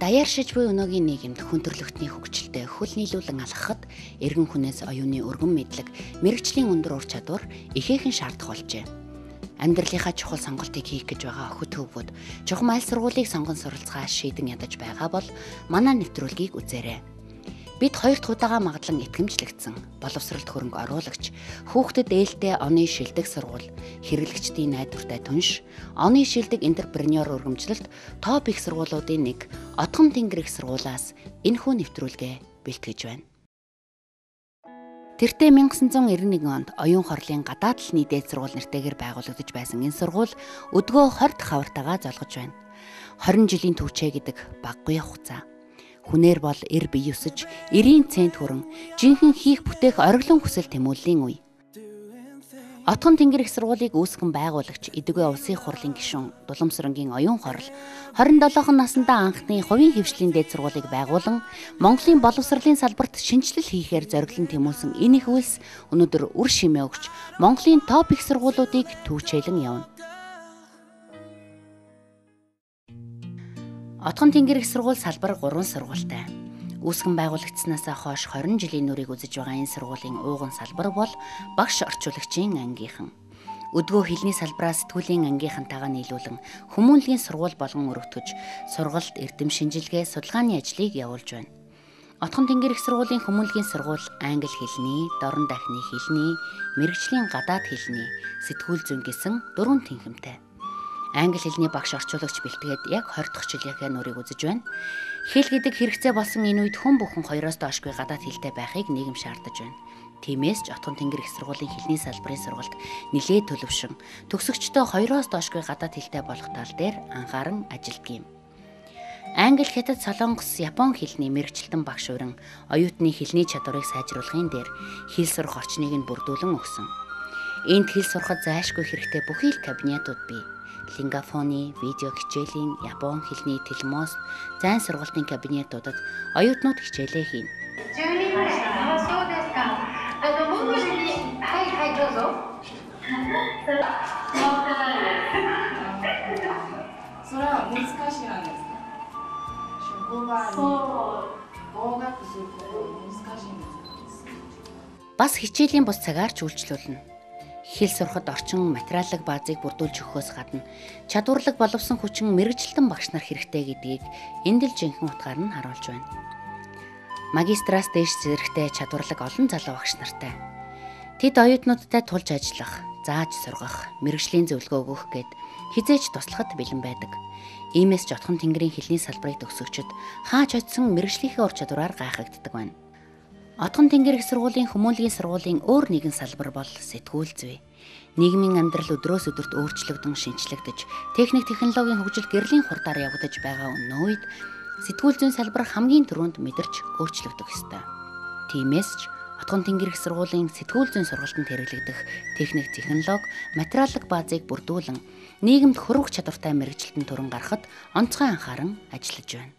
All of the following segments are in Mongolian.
Даяаршиж буй өнөөгийн нийгэмд хүн төрөлхтний хөгжилтэй хөл нийлүүлэн алхахад эргэн хүнээс оюуны өргөн мэдлэг, мэргэжлийн өндөр ур чадвар ихээхэн шаардах болжээ. Амьдралынхаа чухал сонголтыг хийх гэж байгаа охид хөвгүүд чухам аль сургуулийг сонгон суралцгаа шийдэн ядаж байгаа бол манай нэвтрүүлгийг үзээрэй. Бид хоёр дахь удаага магадлан итгэмжлэгдсэн боловсролд хөрөнгө оруулагч, хүүхдэд ээлтэй оны шилдэг сургууль, хэрэглэгчдийн найдвартай түнш, оны шилдэг энтерпренёр өргөмжлөлт топ их сургуулиудын нэг Отгон Тэнгэр их сургуулиас энэхүү нэвтрүүлгээ бэлтгэж байна. Тэртээ 1991 онд оюун хорлын гадаад талны дээд сургууль нэртэйгээр байгуулагдаж байсан энэ сургууль өдгөө 20 дахь хавартайгаа золгож байна. 20 жилийн түвчээ гэдэг багагүй хугацаа. Хүнээр бол эр бие өсөж, 90 цент хүрэн, жинхэнэ хийх бүтээх ориглон хүсэл тэмүүллийн үе. Отгон Тэнгэр их сургуулийг үүсгэн байгуулагч Эдүгэ улсын хурлын гишүүн Дуламсарангийн оюун хорл 27 наснда анхны хувийн хэвшлийн дээд сургуулийг байгуулан Монголын боловсролын салбарт шинэчлэл хийхээр зориглон тэмүүлсэн энэ их үйлс өнөөдөр үр шимээ өгч Монголын топ их сургуулиудыг түвчээлэн явна. Отгон Тэнгэр их сургууль салбар 3 сургуультай. Үүсгэн байгуулагдсанаас хойш 20 жилийн нүрийг үзэж байгаа энэ сургуулийн ууган салбар бол багш орчуулагчийн ангийнхан. Өдгөө хэлний салбараа сэтгүүлийн ангийнхантайгаа нийлүүлэн хүмүүнлэгийн сургууль болгон өргөтгөж, сургалт, эрдэм шинжилгээ, судалгааны ажлыг явуулж байна. Отгон Тэнгэр их сургуулийн хүмүүнлэгийн сургууль англи хэлний, дорн дахны хэлний, мэргэжлийн гадаад хэлний, сэтгүүл зүйн гэсэн дөрвөн тэнхимтэй. Англи хэлний багш орчуулагч бэлтгээд яг 20 дахь жилийнхээ нүрийг үзэж байна. Хэл гэдэг хэрэгцээ болсон энэ үед хүн бүхэн хоёроос доошгүй гадаад хэлтэй байхыг нийгэм шаардаж байна. Тиймээс ч Отгон Тэнгэр их сургуулийн хэлний салбарын сургалт нэлээд төлөвшин төгсөгчдөө хоёроос доошгүй гадаад хэлтэй болох тал дээр анхааран ажилладаг юм. Англи, хятад, солонгос, япон хэлний мэргэжилтэн багш уран оюутны хэлний чадварыг сайжруулахын дээр хэл сурах орчныг нь бүрдүүлэн өгсөн. Энд хэл сурахад зайлшгүй хэрэгтэй бүхий л кабинетууд бий. Лингафоны, видео хичээлийн, япон хэлний телемост, зайн сургалтын кабинетуудад оюутнууд хичээлээ хийнэ. Бас хичээлийн бус цагаар ч үйлчлүүлнэ. Хэл сурахад орчин материаллык баазыг бүрдүүлж өгөхөөс гадна чадварлаг боловсон хүчин мэргэжилтэн багш нар хэрэгтэй гэдгийг энд л жинхэнэ утгаар нь харуулж байна. Магистраас дээш зэрэгтэй чадварлаг олон залуу багш нартай. Тэд оюутнуудтай тулж ажиллах, зааж сургах, мэргэжлийн зөвлөгөө өгөх гээд хизээч туслахад бэлэн байдаг. Иймээс ч Отгон Тэнгэрийн хэлний салбарыг төгсөгчид хаач очисон мэргэжлийнхээ ур чадвараар гайхагддаг байна. Отгон Тэнгэр их сургуулийн хүмүүнлэгийн сургуулийн өөр нэгэн салбар бол сэтгүүл зүй. Нийгмийн амьдрал өдрөөс өдөрт өөрчлөгдөн шинэчлэгдэж, техник технологийн хөгжил гэрлийн хурдаар явагдаж байгаа өнөө үед сэтгүүл зүйн салбар хамгийн түрүүнд мэдэрч өөрчлөгдөх ёстой. Тиймээс ч Отгон Тэнгэр их сургуулийн сэтгүүл зүйн сургалтанд хэрэглэгдэх техник технологи, материаллык баазыг бүрдүүлэн нийгэмд хөрвөх чадвартай мэргэжилтэн төрөн гаргахад онцгой анхааран ажиллаж байна.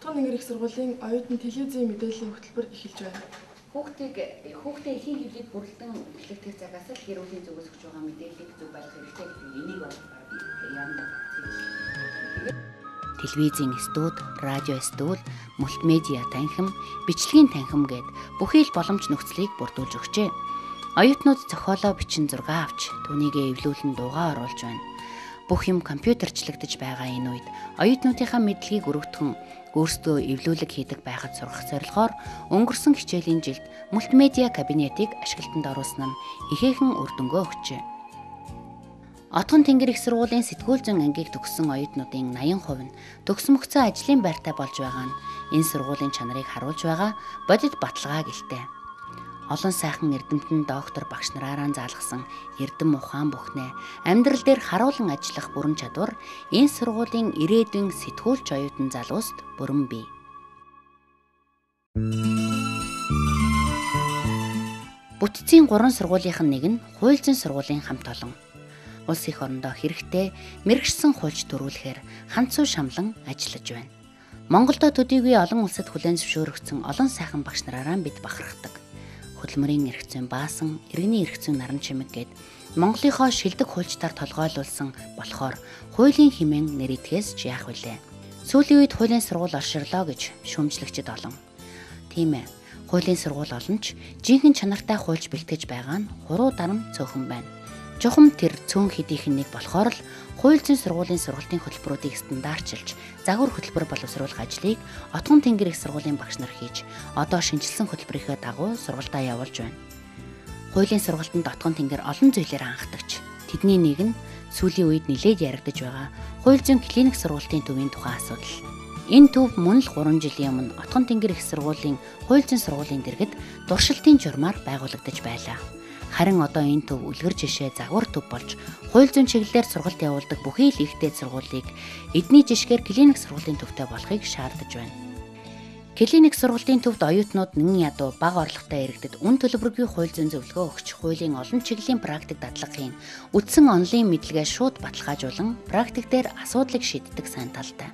Отгон Тэнгэр их сургуулийн оюутан телевизийн мэдээллийн хөтөлбөр эхэлж байна. Хүүхдээ эхийн хөвлөд бүрэлдэн эхлэх цагаас л гэр бүлийн зүгээс өгч байгаа мэдээллийг зөв байх хэрэгтэй гэдэг энийг бол яамдаа багцсан. Телевизийн студ, радио студ, мультимедиа танхим, бичлэгийн танхим гээд бүхий л боломж нөхцөлийг бүрдүүлж өгчээ. Оюутнууд зохиолоо бичин зураг авч түүнийгээ эвлүүлэн дуугаа оруулж байна. Бүх юм компьютерчлэгдэж байгаа энэ үед оюутнуудынхаа мэдлэгийг өргөтгөн өөрсдөө эвлүүлэг хийдэг байхад сургах зорилгоор өнгөрсөн хичээлийн жилд мультимедиа кабинетыг ашиглалтанд оруулсан нь ихээхэн үр дүнгээ өгчээ. Отгон Тэнгэр их сургуулийн сэтгүүл зүйн ангийг төгссөн оюутнуудын 80% нь төгсмөгцөө ажлын байртай болж байгаа нь энэ сургуулийн чанарыг харуулж байгаа бодит баталгаа гэлтэй. Олон сайхан эрдэмтэн доктор багш нараараа заалгасан эрдэм ухаан бүхнээ амьдрал дээр харуулан ажиллах бүрэн чадвар энэ сургуулийн ирээдүйн сэтгүүлч оюутан залууст бүрэн бий. Бүтцийн 3 сургуулийнх нь нэг нь хууль зүйн сургуулийн хамт олон. Улс их орондоо хэрэгтэй мэргэжсэн хуульч төрүүлэхээр ханцуу шамлан ажиллаж байна. Монголдо төдийгүй олон улсад хүлээн зөвшөөрөгдсөн олон сайхан багш нараараа бид бахархдаг. Хөдөлмөрийн эрх зүйн баасан, иргэний эрх зүйн наран чимэг гээд Монголынхоо шилдэг хуульчдаар толгойлуулсан болохоор хуулийн хэмээн нэр идэхээс ч яах вүлээ. Сүүлийн үед хуулийн сургууль олширлоо гэж шүүмжлэгчид олон. Тийм ээ. Хуулийн сургууль олон ч жинхэнэ чанартай хуульч бэлтгэж байгаа нь хуруу дарам цөөхөн байна. Чухам тэр цөөн хэдийнхэн нэг болохоор л хууль зүйн сургуулийн сургалтын хөтөлбөрүүдийг стандартчилж, загвар хөтөлбөр боловсруулах ажлыг Отгон Тэнгэр их сургуулийн багш нар хийж, одоо шинэчилсэн хөтөлбөрийнхөө дагуу сургалтаа явуулж байна. Хуулийн сургалтанд Отгон Тэнгэр олон зүйлээр анхдагч. Тэдний нэг нь сүүлийн үед нэлээд яригдаж байгаа хууль зүйн клиник сургалтын төвийн тухай асуудал. Энэ төв мөн л 3 жилийн өмнө Отгон Тэнгэр их сургуулийн хууль зүйн сургуулийн дэргэд туршилтын журмаар байгуулагдаж байлаа. Харин одоо энэ төв үлгэр жишээ загвар төв болж хууль зүйн чиглэлээр сургалт явуулдаг бүхий л ихтэй сургуулийг эдний жишгээр клиник сургалтын төвтэй болохыг шаардаж байна. Клиник сургалтын төвд оюутнууд нэгэн ядуу бага орлоготой иргэдэд үн төлбөргүй хууль зүйн зөвлөгөө өгч хуулийн олон чиглэлийн практик дадлага хийн үндсэн онлын мэдлэгээ шууд баталгаажуулан практик дээр асуудлыг шийддэг сайн талтай.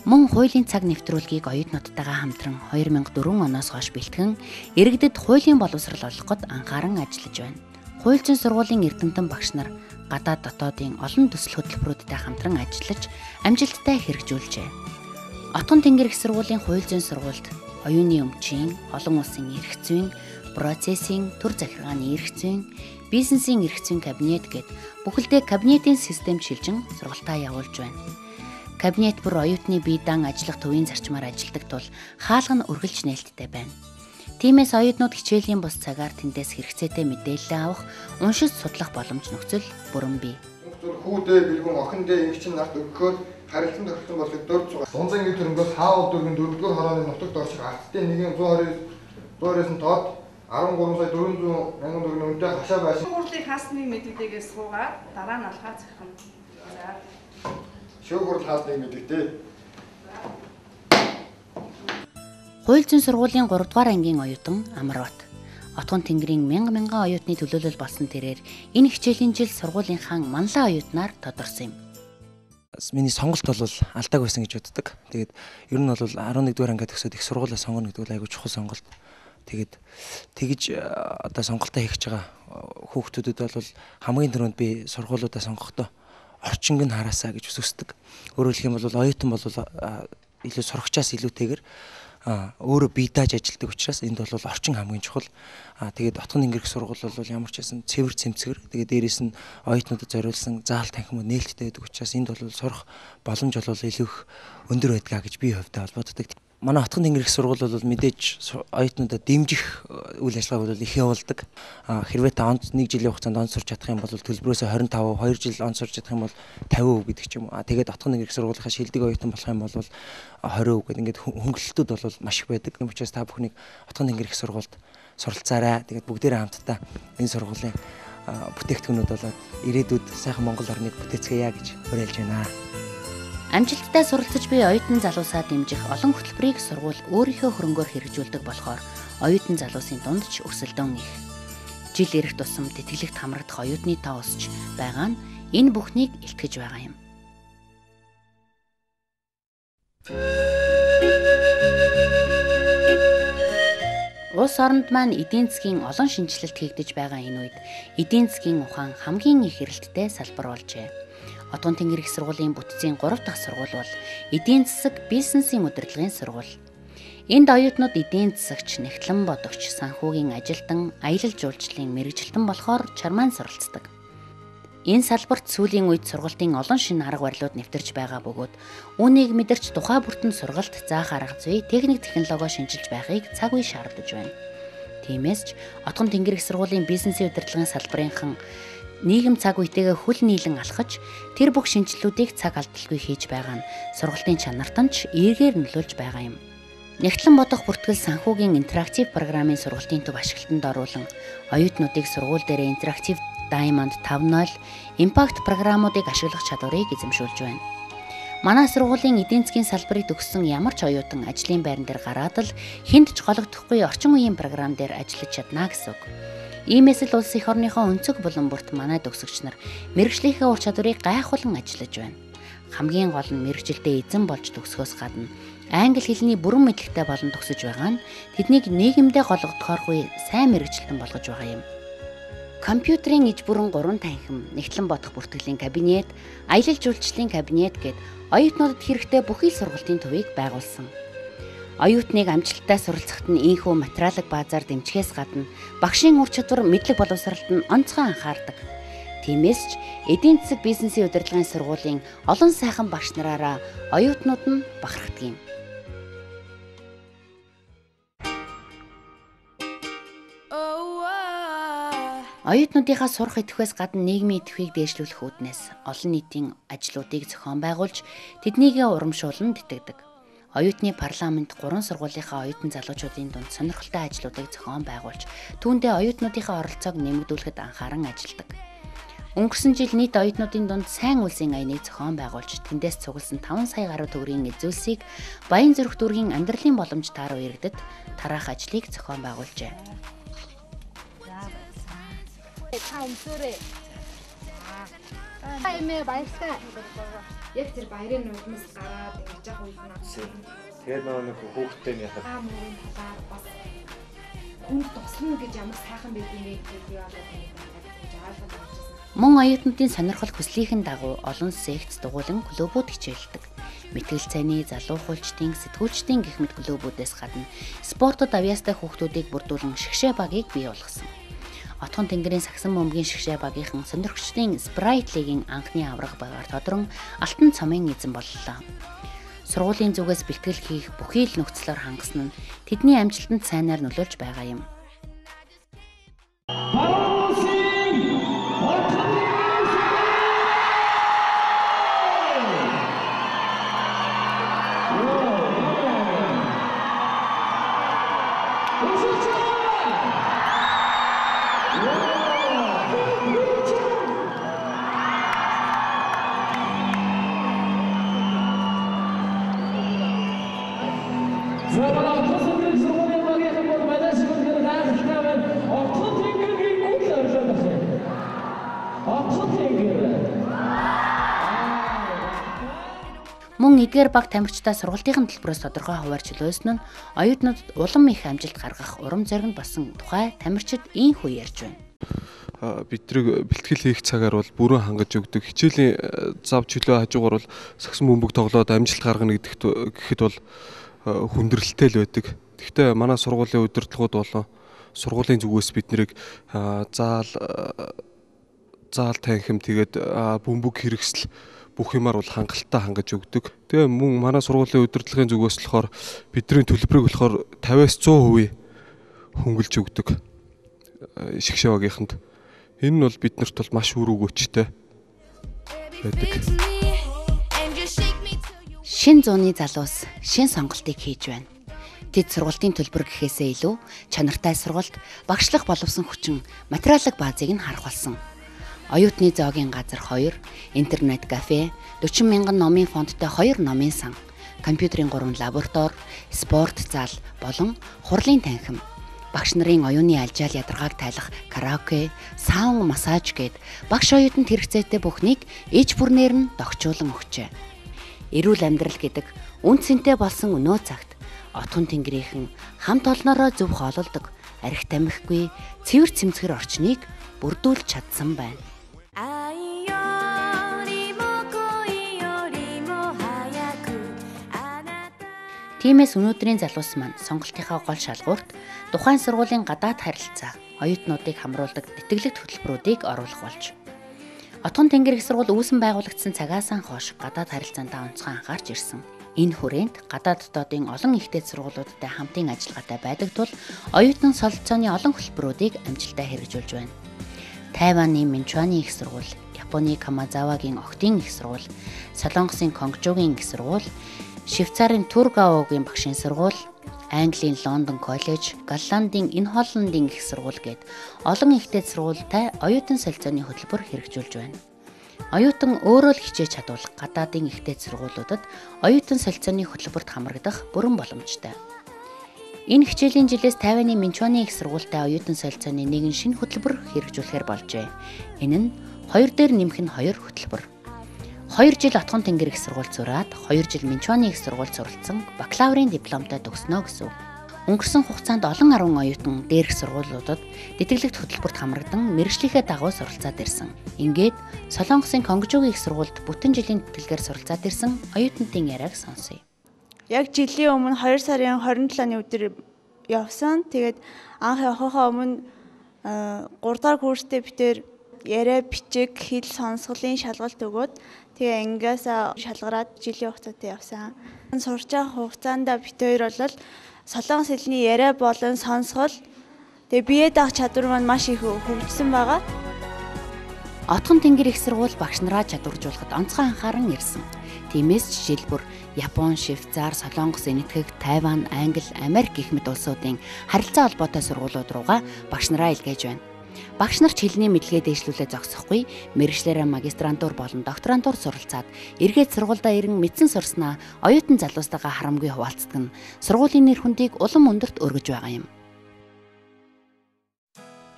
Мөн хуулийн цаг нэвтрүүлгийг оюутнуудтайгаа хамтран 2004 оноос хойш бэлтгэн иргэдэд хуулийн боловсрол олгоход анхааран ажиллаж байна. Хууль зүйн сургуулийн эрдэмтэн багш нар гадаад дотоодын олон төсөл хөтөлбөрүүдтэй хамтран ажиллаж амжилттай хэрэгжүүлжээ. Отгон Тэнгэр их сургуулийн хууль зүйн сургуульд оюуны өмчийн, олон улсын эрх зүйн, процессийн, төр захиргааны эрх зүйн, бизнесийн эрх зүйн кабинет гээд бүхэлдээ кабинетийн системд шилжин сургалтаа явуулж байна. Кабинет бүр оюутны бие даан ажиллах төвийн зарчмаар ажилладаг тул хаалга нь үргэлж нээлттэй байна. Тиймээс оюутнууд хичээлийн бус цагаар тэндээс хэрэгцээтэй мэдээлэл авах, уншиж судлах боломж нөхцөл бүрэн бий. Хүүдээ бэлгүн охиндээ эгчин нарт өгөхөөр харилцан тохирсон болохыг дурд суугаа. Дунзангийн төрөнгөөс хаавал дөрвөн дөрөвдүгээр хорооны нутагт орших артын 129 тоод 13 сая 400 мянган төгрөгийн үнэтэй хашаа байшин. Хурлын хаасныг мэддэгээс суугаад дараа нь алхаа зохино. За. Шүүх хурал хаасныг мэддэгтэй. Хууль зүйн сургуулийн 3 дугаар ангийн оюутан Амарбат. Отгон Тэнгэрийн мянга мянган оюутны төлөөлөл болсон тэрээр энэ хичээлийн жил сургуулийнхаа манлай оюутнаар тодорсон юм. Миний сонголт бол алдааг байсан гэж боддог. Тэгээд ер нь бол 11 дугаар ангиад төгсөөд их сургуулаа сонгоно гэдэг бол айгүй чухал сонголт. Тэгээд тэгж одоо сонголтоо хийх гэж байгаа хүүхдүүдэд бол хамгийн түрүүнд би сургуулиудаа сонгохдоо орчинг нь хараасаа гэж хүсдэг. Өөрөөр хэлэх юм бол оюутан бол илүү сурагчаас илүүтэйгээр өөрөө бие дааж ажилладаг учраас энд бол орчин хамгийн чухал. Тэгээд Отгон Тэнгэр их сургууль бол ямар ч байсан цэвэр цэмцгэр. Тэгээд дээрээс нь оюутнуудад зориулсан заал танхимууд нээлттэй байдаг учраас энд бол сурах боломж бол илүү их өндөр байдгаа гэж би хувьдаа боддог. Манай Отгон Тэнгэр их сургууль бол мэдээж оюутнуудад дэмжих үйл ажиллагааг бол их явуулдаг. Хэрвээ та онц нэг жилийн хугацаанд онц сурч чадах юм бол төлбөрөөсөө 25%, 2 жил онц сурч чадах юм бол 50% гэдэг ч юм уу. Тэгээд Отгон Тэнгэр их сургуулийнхаа шилдэг оюутан болох юм бол 20% гэдэг ингээд хөнгөлөлтүүд бол маш их байдаг. Тийм учраас та бүхнийг Отгон Тэнгэр их сургуульд суралцаарай. Тэгээд бүгдээрээ хамтдаа энэ сургуулийн бүтээгдэхүүнүүд болоод ирээдүйд сайхан Монгол орныг бүтээцгээе гэж уриалж байна. Амжилттай суралцаж буй оюутан залуусаа дэмжих олон хөтөлбөрийг сургууль өөрийнхөө хөрөнгөөр хэрэгжүүлдэг болохоор оюутан залуусын дунд ч өрсөлдөөн их. Жил ирэх тусам тэтгэлэгт хамрагдах оюутны тоо өсч байгаа нь энэ бүхнийг илтгэж байгаа юм. Улс оронд маань эдийн засгийн олон шинэчлэлт хийгдэж байгаа энэ үед эдийн засгийн ухаан хамгийн их эрэлттэй салбар болжээ. Отгон Тэнгэр их сургуулийн бүтцийн 3 дахь сургууль бол эдийн засаг бизнесийн удирдлагын сургууль. Энд оюутнууд эдийн засагч, нягтлан бодогч, санхүүгийн ажилтан, аялал жуулчлалын мэргэжилтэн болохоор чармаан суралцдаг. Энэ салбарт сүүлийн үед сургалтын олон шинэ арга барилууд нэвтэрч байгаа бөгөөд үүнийг мэдэрч тухай бүртэн сургалт заах арга зүй, техник технологио шинчилж байхыг цаг үе шаардаж байна. Тиймээс ч Отгон Тэнгэр их сургуулийн бизнесийн удирдлагын салбарынхан нийгэм цаг үетэйгээ хөл нийлэн алхаж тэр бүх шинэчлэлүүдийг цаг алдалгүй хийж байгаа нь сургалтын чанарт нь ч эергээр нөлөөлж байгаа юм. Нягтлан бодох бүртгэл санхүүгийн интерактив програмын сургалтын төв ашиглалтанд оруулан оюутнуудыг сургууль дээрээ интерактив Diamond 5.0 Impact програмуудыг ашиглах чадварыг эзэмшүүлж байна. Манай сургуулийн эдийн засгийн салбарыг төгссөн ямар ч оюутан ажлын байран дээр гараад л хүнд ч гологдохгүй орчин үеийн програм дээр ажиллаж чадна гэсэн үг. Иймээс л улс эх орныхоо өнцөг булан бүрт манай төгсөгч нар мэргэжлийнхээ ур чадварыг гайхуулан ажиллаж байна. Хамгийн гол нь мэргэжилдээ эзэн болж төгсөхөөс гадна англи хэлний бүрэн мэдлэгтэй болон төгсөж байгаа нь тэднийг нийгэмдээ гологдохооргүй сайн мэргэжилтэн болгож байгаа юм. Компьютерийн иж бүрэн 3 танхим, нэгтлэн бодох бүртгэлийн кабинет, аялал жуулчлалын кабинет гээд оюутнуудад хэрэгтэй бүхий л сургалтын төвийг байгуулсан. Оюутныг амжилттай суралцахад нь ийнхүү материалын баазаар дэмжихээс гадна багшийн ур чадвар, мэдлэг боловсролд нь онцгой анхаардаг. Тиймээс ч эдийн засаг бизнесийн удирдлагын сургуулийн олон сайхан багш нараараа оюутнууд нь бахархдаг юм. Оюутнуудынхаа сурах идэвхээс гадна нийгмийн идэвхийг дээшлүүлэх үүднээс олон нийтийн ажлуудыг зохион байгуулж тэднийгээ урамшуулан тэтгэдэг. Оюутны парламент 3 сургуулийнхаа оюутан залуучуудын дунд сонирхолтой ажлуудыг зохион байгуулж түүндээ оюутнуудынхаа оролцоог нэмэгдүүлэхэд анхааран ажилладаг. Өнгөрсөн жил нийт оюутнуудын дунд сайн үйлсийн аяныг зохион байгуулж тэндээс цугласан 5 сая гаруй төгрөгийн эзүүлсийг Баянзүрх дүүргийн амьдралын боломж тааруу иргэдэд тараах ажлыг зохион байгуулжээ. Та өмсөөрэй. Та эмээ баярлалаа. Яг тэр баярын нулимс гараад ингэж яах үед нь. Тэгээд нөгөө нэг хүүхдтэй нь яхад. Та мөрийн талаар бас хүнд туслана гэж ямар сайхан байд юм бэ гэдгийг би болоод ингэж ойлгоод авчихсан. Мөн оюутнуудын сонирхол хүслийнхэн дагуу олон секц дугуйлан клубүүд хичээлдэг. Мэтгэл цайны, залуу хуульчдын, сэтгүүлчдийн гэх мэт клубүүдээс гадна спортод авьяастай хүүхдүүдийг бүрдүүлэн шигшээ багийг бий болгосон. Отгон Тэнгэрийн сагсан бөмбөгийн шигшээ багийнхан сонирхчдын Sprite League-ийн анхны аварга багаар тодрон алтан цомын эзэн боллоо. Сургуулийн зүгээс бэлтгэл хийх бүхий л нөхцлөөр хангасан нь тэдний амжилтанд сайнаар нөлөөлж байгаа юм. Мөн эдгээр баг тамирчдаа сургалтын төлбөрөөс тодорхой хувиар чөлөөлсөн нь оюутнуудад улам их амжилт гаргах урам зориг нь болсон тухай тамирчид ийнхүү ярьж байна. Бидрийг бэлтгэл хийх цагаар бол бүрэн хангаж өгдөг. Хичээлийн зав чөлөө хажуугаар бол сагсан бөмбөг тоглоод амжилт гаргана гэдэгт гэхэд бол хүндрэлтэй л байдаг. Гэхдээ манай сургуулийн удирдлагууд болон сургуулийн зүгээс бид нарыг заал танхим тэгээд бөмбөг хэрэгсэл бүх юмар бол хангалттай хангаж өгдөг. Тэгээ мөн манай сургуулийн удирдлагын зүгээс болохоор бидний төлбөрийг болохоор 50-аас 100% хөнгөлж өгдөг шигшээ багийнханд. Энэ нь бол биднэрт бол маш үр өгөөчтэй байдаг. Шин зууны залуус шин сонголтыг хийж байна. Тэд сургалтын төлбөр гэхээсээ илүү чанартай сургалт, багшлах боловсон хүчин, материалын баазыг нь харах болсон. Оюутны зоогийн газар 2, интернет кафе, 40 мянган номын фондтой 2 номын сан, компьютерийн 3 лаборатори, спорт зал болон хурлын танхим, багш нарын оюуны алжаал ядаргааг тайлах караоке, саун массаж гээд багш оюутанд хэрэгцээтэй бүхнийг иж бүрнээр нь догчуулан өгчээ. Эрүүл амьдрал гэдэг үн цэнтэй болсон өнөө цагт Отгон Тэнгэрийнхэн хамт олноороо зөв хоололдог, арх тамхигүй, цэвэр цэмцгэр орчныг бүрдүүлж чадсан байна. Тиймээс өнөөдрийн залуус маань сонголтынхаа гол шалгуурт тухайн сургуулийн гадаад харилцаа, оюутнуудыг хамруулдаг тэтгэлэгт хөтөлбөрүүдийг оруулах болж. Отгон Тэнгэр их сургууль үүсэн байгуулагдсан цагаасаа хойш гадаад харилцаантай онцгой анхаарч ирсэн. Энэ хүрээнд гадаад дотоодын олон ихтэй сургуулиудтай хамтын ажиллагаатай байдаг тул оюутан солилцооны олон хөтөлбөрүүдийг амжилттай хэрэгжүүлж байна. Тайваны Минчуаны их сургууль, Японы Камазавагийн Огтын их сургууль, Солонгосын Конгжугийн их сургууль, Швейцарын Тургаугийн багшийн сургууль, Английн Лондон коллеж, Голландын Инхолландын их сургууль гээд олон ихтэй сургуультай оюутан солилцооны хөтөлбөр хэрэгжүүлж байна. Оюутан өөрөө л хичээж чадвал гадаадын ихтэй сургуулиудад оюутан солилцооны хөтөлбөрт хамрагдах бүрэн боломжтой. Энэ хичээлийн жилээс Тайваны Минчуаны их сургуультай оюутан солилцооны нэгэн шинэ хөтөлбөр хэрэгжүүлэхээр болжээ. Энэ нь 2 дээр нэмэх нь 2 хөтөлбөр. 2 жил Отгон Тэнгэр их сургуульд сураад 2 жил Минчуаны их сургуульд суралцсан бакалаврын дипломтой төгснө гэсэн үг. Өнгөрсөн хугацаанд олон арван оюутан дээрх сургуулиудад тэтгэлэгт хөтөлбөрт хамрагдан мэргэжлийнхээ дагуу суралцаад ирсэн. Ингээд Солонгосын Конгжуугийн их сургуульд бүтэн жилийн тэтгэлгээр суралцаад ирсэн оюутнуудын яриаг сонсъё. Яг жилийн өмнө 2 сарын 27-ны өдөр явсан. Тэгээд анх явахынхаа өмнө 3 дахь курстэй битээр яриа бичиг, хэл сонсголын шалгалт өгөөд тэгээ ангиасаа шалгараад жилийн хугацаатай явсан. Сурч байгаа хугацаанд бит хоёр бол солонгос хэлний яриа болон сонсгол тэгээ бие даах чадвар маань маш их хөгжсөн байгаа. Отгон Тэнгэр их сургууль багш нараа чадваржуулахад онцгой анхааран ирсэн. Тиймээс ч жил бүр Япон, Швейцар, Солонгос, Энэтхэг, Тайван, Англи, Америк гэх мэт улсуудын харилцаа холбоотой сургуулиуд руугаа багш нараа илгээж байна. Багш нар ч хэлний мэдлэгээ дээшлүүлээ зогсохгүй, мэргэжлээрээ магистрантур болон докторантур суралцаад эргээд сургуульдаа ирэн мэдсэн сурснаа оюутан залуустайгаа харамгүй хуваалцдаг нь сургуулийн нэр хүндийг улам өндөрт өргөж байгаа юм.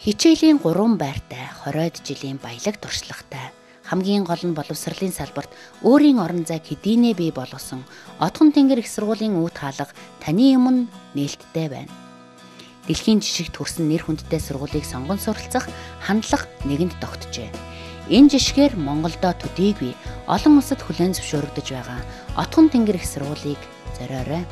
Хичээлийн 3 байртай, 20-од жилийн баялаг туршлагатай, хамгийн гол нь боловсролын салбарт өөрийн орон зайг хэдийнэ бий болгосон Отгон Тэнгэр их сургуулийн үүд хаалга таны өмнө нээлттэй байна. Дэлхийн жишгт хүрсэн нэр хүндтэй сургуулийг сонгон суралцах хандлага нэгэнд тогтжээ. Энэ жишгээр Монголдо төдийгүй олон улсад хүлээн зөвшөөрөгдөж байгаа Отгон Тэнгэр их сургуулийг зориорой.